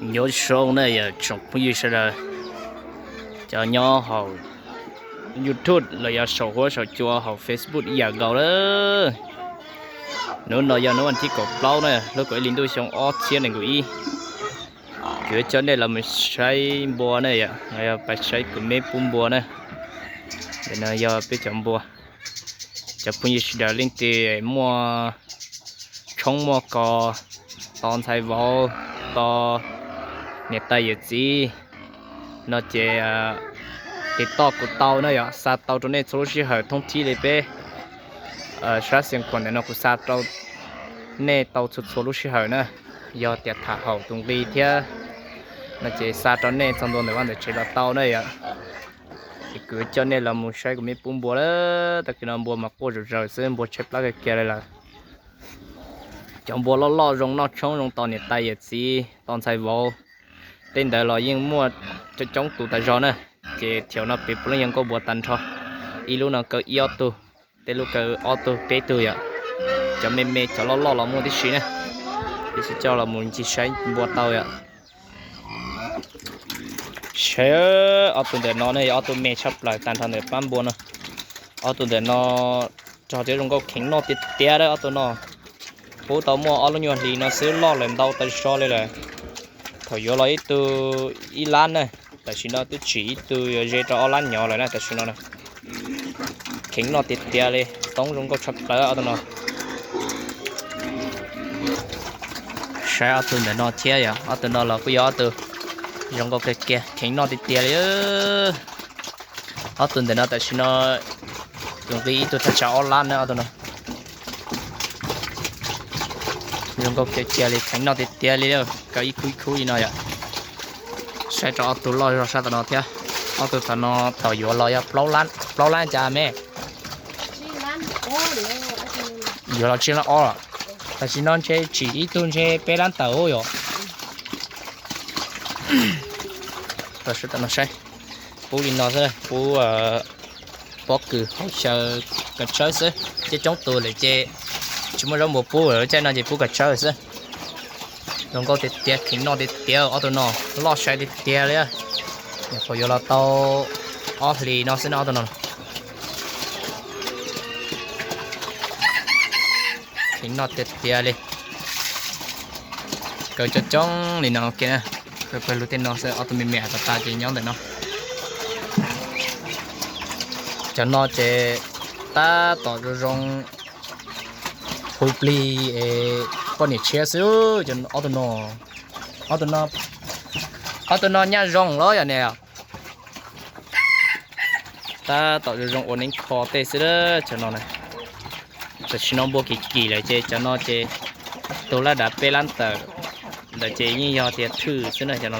Nyob zoo na yog tsoom phooj ywg sawv daws, cov nyob hauv YouTube los yog saum huab saum cua hauv Facebook ib yam nkaus lawm. Hnub no yog hnub vas thib kaum plaub na, lub kaum ib hlis ntuj xyoo ob txhiab nees nkaum ib. Kuv yuav coj nej los mus saib npua na yom, yog pais saib kuv me pub npua na. Ntawm no yog peb cov npua. Cov phooj ywg sawv daws leej twg muaj tshoob muaj kos, tos ntxhais vauv, tos niam tais yawm txiv no ces tiv toj kuv tau na yom, xa tau rau nej txhua lub sij hawm thoob thib li peb sab Xiav Khuam ntawm no kuv xa rau nej tau txhua txhua lub sij hawm na. Yog tias tham haum tus nqi thiab no ces xa rau nej txog ntua ntawm vaj ntawm tsev los tau na yom. Ces kuv coj nej los mus saib kuv me pub npua lawm. Tag kis no npua mas quaj zom zaws xwb, npua tshaib plab kiag kiag li lawm. Cov npua loj loj zoo noj tshoob zoo tos niam tais yawm txiv tos ntxhais vauv, tej ntawd los yeej muaj coob coob tus tas zog na. Ces thaum no peb puav leej yog nkauj npua tag nrho, ib lub no kaw ib ob tug, tej lub kaw ob tug peb tug yom. Cov me me cov loj loj los muaj tib si na. Peb sib coj los mus ncig saib npua tau yom. Saib ob tug ntawm no ne yog ob tug me tshaj plaws tag nrho ntawm pab npua no. Ob tug ntawm no rog thiab zoo nkauj kheev noj tiag tiag lawm ob tug no. Pub tau muaj ob lub nyuag hlis no xwb loj lawm ntau tas zog li lawm. Thaum yuav los ib tug ib lab na, tam sim no twb tsim ib tug yuav ze rau ob lab nyov lawm na tam sim no. Kheev noj tiag tiag li, toob zoo nkauj tshaj plaws ob tug no. Saib ob tug ntawm no thiab yom, ob tug no los kuj yog ob tug zoo nkauj kawg kiag, kheev noj tiag tiag li. Ob tug ntawm no tam sim no tus nqi ib tug thaj tsam ob lab na ob tug no. Zoo nkauj kawg kiag li, kheev noj tiag tiag li, kaw ib khub ib khub li no yom. Saib rau ob tug loj zog sab tom no thiab. Ob tug tom no thaum yuav los yog plaub lab cas me? Yuav los tsib lab ob los. Tam sim no ntshe tsim ib tug ntshe peb lab tawm yom. Saib, pub li no xwb, pub pob kws hauv xyaw kav tsawb xwb, coob coob tus lawm ces tsis muaj zaub npua pub lawm, caij no ces pub kav tsawb xwb. Zoo nkauj tiag tiag, kheev noj tiag tiag ob tug no, loj sai tiag tiag li. Nyuam qhuav yuav los tau ob hlis no xwb na ob tug no. Kheev noj tiag tiag li. Kaw coob coob li no ua ke na. Kaw pawg lug tej no xwb, ob tug me me tas tas ces nyob ntawm no. Cov no ces tab tom zoo zoo hu plig poj niam tshiab xwb. Ob tug no, ob tug no nyaj zoo los yog ne. Tab tom zoo zoo ua neeb kho tej xwb cov no na. Tam sim no npua kim kim lawm ces cov no ces tus lab dav peb lab tawm ntawd ces yeej yog tias thwj xwb na cov no.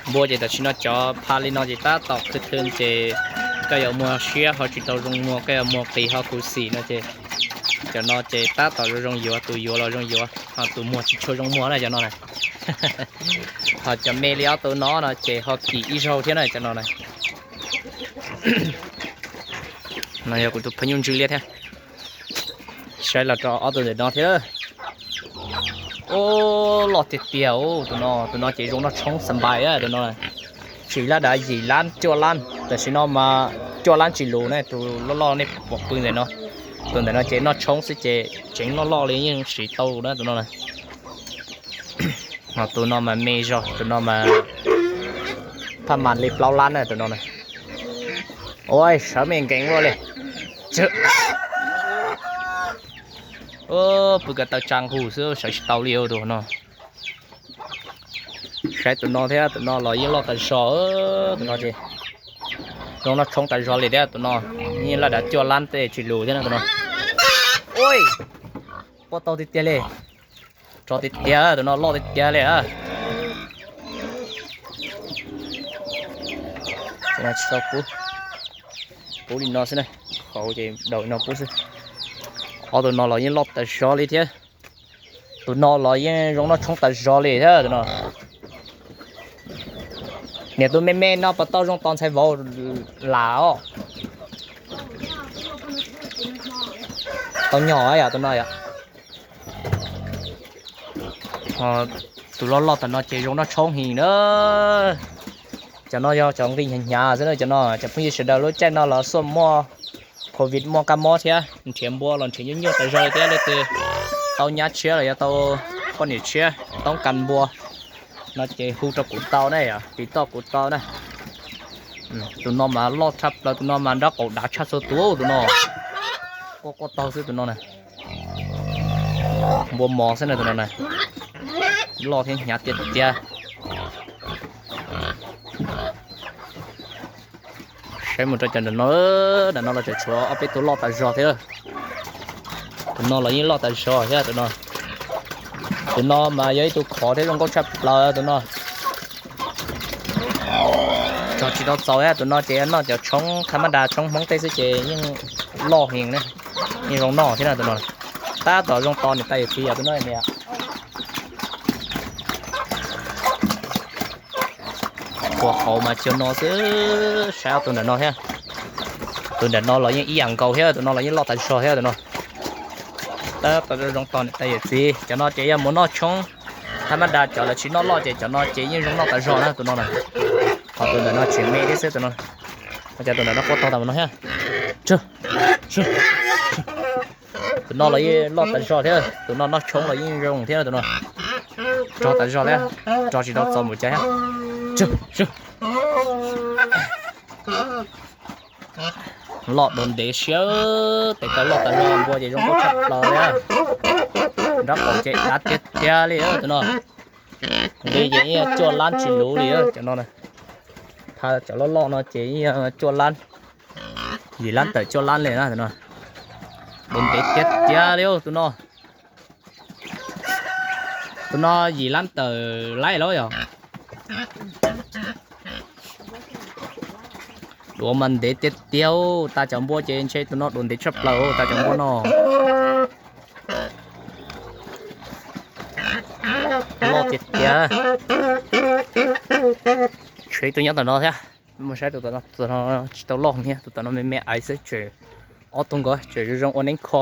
Npua ces tam sim no cov pha li no ces tab tom khwv thwv ces koj yuav muag siab ho tsis tau zoo muag, koj yuav muag qis ho khuv xim no ces cov no ces tab tom zoo zoo yuav, tus yuav los zoo yuav, ho tus muag tsis tshua zoo muag na cov no na. Ho cov me li ob tug no no ces ho kim ib zaug thiab na cov no na. No yog kuv tus phooj ywg Ntsws Liab thiab. Saib los rau ob tug ntawm no thiab. Ub, loj tiag tiag tus no, tus no ces zoo noj tshoob xas npais tus no. Tsim lab dav yim lab cuaj lab, tam sim no mas cuaj lab tsis lus ne, tus loj loj nej pom pw ntawm no. Tus ntawm no ces noj tshoob xwb ces tseev loj loj li yeej siv tau na tus no na. Ho tus no mas me zog, tus no mas phaj mas li plaub lab na tus no na. Ua sawv me nkees ua li. Pw ko taw tsa nqug xwb sawv tsis tau li tus no. Saib tus no thiab, tus no los yeej loj tas zog, tus no ces zoo noj tshoob tas zog li thiab tus no. Yeej laj dav cuaj lab tej tsis lus thiab no tus no. Ua, poj tau tiag tiag li. Tso tiag tiag, tus no loj tiag tiag li. Tsis tau pub, pub li no xwb na, qhov ces daus li no pub xwb. Ob tus no los yeej loj tas zog li thiab. Tus no los yeej zoo noj tshoob tas zog li thiab tus no. Niam tus me me no puas tau zoo tos ntxhais vauv lam os? Tau nyom yom tus no yom. Tus loj loj tam no ces zoo noj tshoob heev na. Cov no yog cov nqi hnyav hnyav xwb na cov no. Cov phooj ywg sawv daws lub caij no los xuaj muaj covid muaj kab mob thiab nrhiav npua los nrhiav nyuaj nyuaj tas zog li thiab. Leej twg tau nyab tshiab los yog tau poj niam tshiab toob kas npua no ces hu rau kuv tau na, tiv toj kuv tau na. Tus no mas loj tshaj plaws, tus no mas nrab qaum dav tshaj txhua tus tus no. Quaj quaj taug xwb tus no na. Npua mos xwb na tus no na. Loj thiab hnyav tiag tiag. Saib mus rau cov nram no, nram no los tseem tshuav ob peb tug loj tas zog thiab. Tus no los yeej loj tas zog thiab tus no. Tus no mas yog ib tug khov thiab zoo nkauj tshaj plaws tus no. Tso tsis tau txaus thiab tus no ces noj cov tshoob thab mab da tshoob Hmoob tej xwb ces yeej loj heev na, yeej zoo noj thiab na tus no. Tab tom zoo tos niam tais yawm txiv yom tus no niam. Ua qhauv mas cog no xwb, saib ob tug ntawm no thiab. Tus ntawm no los yeej ib yam nkaus thiab, tus no los yeej loj tas zog thiab tus no. Tab tom zoo tos niam tais yawm txiv, cov no ces yog mus noj tshoob thab mab da, cov lawv tsis noj loj ces cov no ces yeej zoo noj tas zog na tus no na. Ho tus ntawm no tseem me thiab xwb tus no. Cov tus ntawm no quaj tog tas no thiab. Tus no los yeej loj tas zog thiab, tus no noj tshoob los yeej zoo thiab tus no. Rog tas zog thiab, rog tsis tau txaus mus cas thiab. Loj dua ntev siab, tes taw loj tas zog, npua ces zoo nkauj tshaj plaws li. Nrab qaum ces dav tiag tiag li tus no. Nqi ces ib cuaj lab tsis luv li cov no. Thaum cov loj loj no ces ib cuaj lab, yim lab tawm cuaj lab li na tus no. Dua ntev tiag tiag li tus no. Tus no yim lab tawm laib los yog. Dua mas ntev tiag tiag, tas cov npua ces ntshe tus no dua ntev tshaj plaws tas cov npua no. Loj tiag tiag. Tshuav ib tug nyob tom no thiab. Mus saib tus tom no, tus tom no tsis tau loj thiab, tus tom no me me aiv xwb, tseem ob tug nkaus tseem zoo zoo ua neeb kho.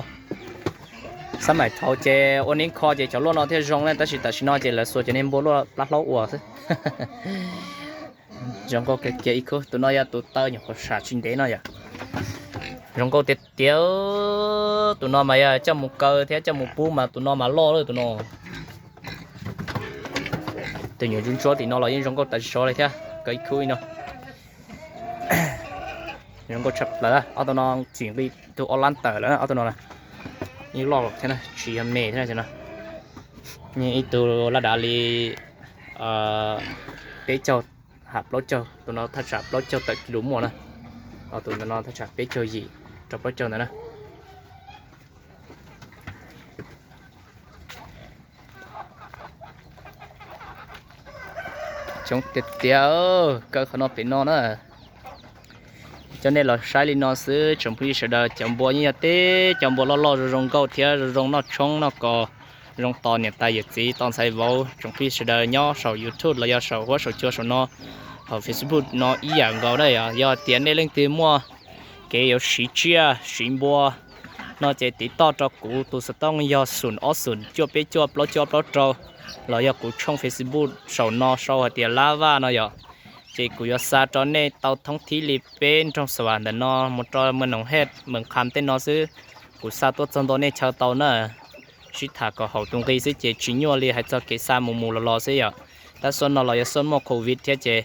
Xab maim thaud ces ua neeb kho ces cov luaj no thiaj zoo ne, tab sis tam sim no ces lawv xuas cov niag npua luaj plab hlaub ua xwb. Zoo nkauj kiag kiag ib khub, tus no yog tus taw nyuam qhuav sam tsis ntev no yom. Zoo nkauj tiag tiag, tus no mas yog coj mus kaw thiab coj mus pub mas tus no mas loj lawm tus no. Tus nyuam ntsuab ntsuab tim no los yeej zoo nkauj tas zog li thiab, kaw ib khub li no. Zoo nkauj tshaj plaws, ob tug no txim nqi tug ob lab tawm lawm ob tug no. Yeej loj thiab tsis yog me thiab no. Ib tug laj dav li peb caug ham plaub caug, tus no thaj tsam plaub caug tawm kis lus muaj na. Tus ntawm no thaj tsam peb caug yim rau plaub caug ntawd na. Coob tiag tiag, kaw qhov no pem no na. Coj nej los saib li no xwb tsoom phooj ywg sawv daws, cov npua yeej yog teb cov npua loj loj zoo zoo nkauj thiab zoo zoo noj tshoob noj kos, zoo tos niam tais yawm txiv tos ntxhais vauv. Tsoom phooj ywg sawv daws nyob saum YouTube los yog saum huab saum cua saum no, hauv Facebook no ib yam nkaus na. Yog tias nej leej twg muaj kev yuav siv tsiaj siv npua no ces tiv toj rau kuv tus xov tooj yog xoom ob xoom cuaj peb cuaj plaub cuaj plaub rau, los yog kuv tshooj Facebook saum no sau hais tias Lab Vaj no yom. Ces kuv yuav xa rau nej tau thoob thib li peb nroog xa vas ntawm no mus rau Mws Noom Hej Mws Qham tej no xwb. Kuv xa tuaj txog ntua nej chaw tau na. Sib tham kom haum tus nqi xwb ces tsis nyuaj li hais txog kev xa mus mus los los xwb yom. Tab xuaj no los yog xuaj muaj covid thiab ces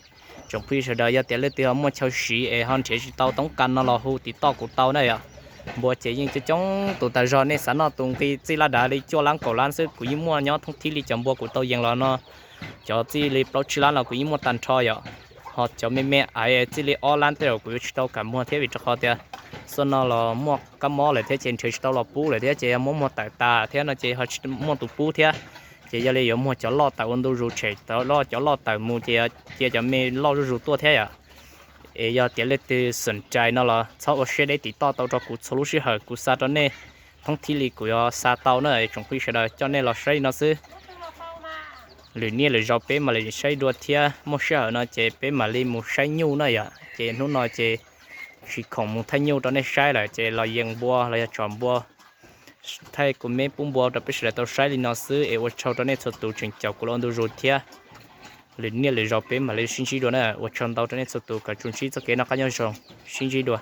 tsoom phooj ywg sawv daws yog tias leej twg ho muaj chaw siv es ho nrhiav tsis tau toob kas no los hu tiv toj kuv tau na yom. Npua ces yeej coob coob tus tas zog, nej xav noj tus nqi txij laj dav li cuaj lab kaum lab xwb kuv yeej muaj nyob thoob thib li cov npua kuv tau yees los no. Cov txij li plaub tsib lab los kuv yeej muaj tag nrho yom. Ho cov me me aiv txij li ob lab tej zaum kuv yuav tsis tau kam muag thiab vim rau qhov tias xuaj no los muaj kab mob lawm thiab ces nrhiav tsis tau los pub lawm thiab ces yog muab muag tawm tas thiab no ces ho tsis muaj tus pub thiab. Ces yog li yuav muag cov loj tawm ua ntu zus tshem cov loj tawm mus ces cia cov me loj zuj zus tuaj thiab yom. Es yog tias leej twg xoom cai no los txhob ua siab deb tiv toj tau rau kuv txhua lub sij hawm kuv xa rau nej thoob thib li kuv yuav xa tau na. Tsoom phooj ywg sawv daws coj nej los saib li no xwb. Lwm niaj lwm zaus peb mam li saib dua thiab, muaj sij hawm no ces peb mam li mus saib nyuj na yom. Ces hnub no ces tsis khoom mus thaij nyuj rau nej saib lawm ces los yees npua los yog tsom npua thaij kuv me pub npua rau peb sawv daws tau saib li no xwb es ua tsaug rau nej txhua tus tseem caum kuv los ua ntu zus thiab. Lwm niaj lwm zaus peb mam li sib ntsib dua na. Ua tsaug ntau rau nej txhua tus, kom tsuas ntsib txoj kev noj qab nyob zoo, sib ntsib dua.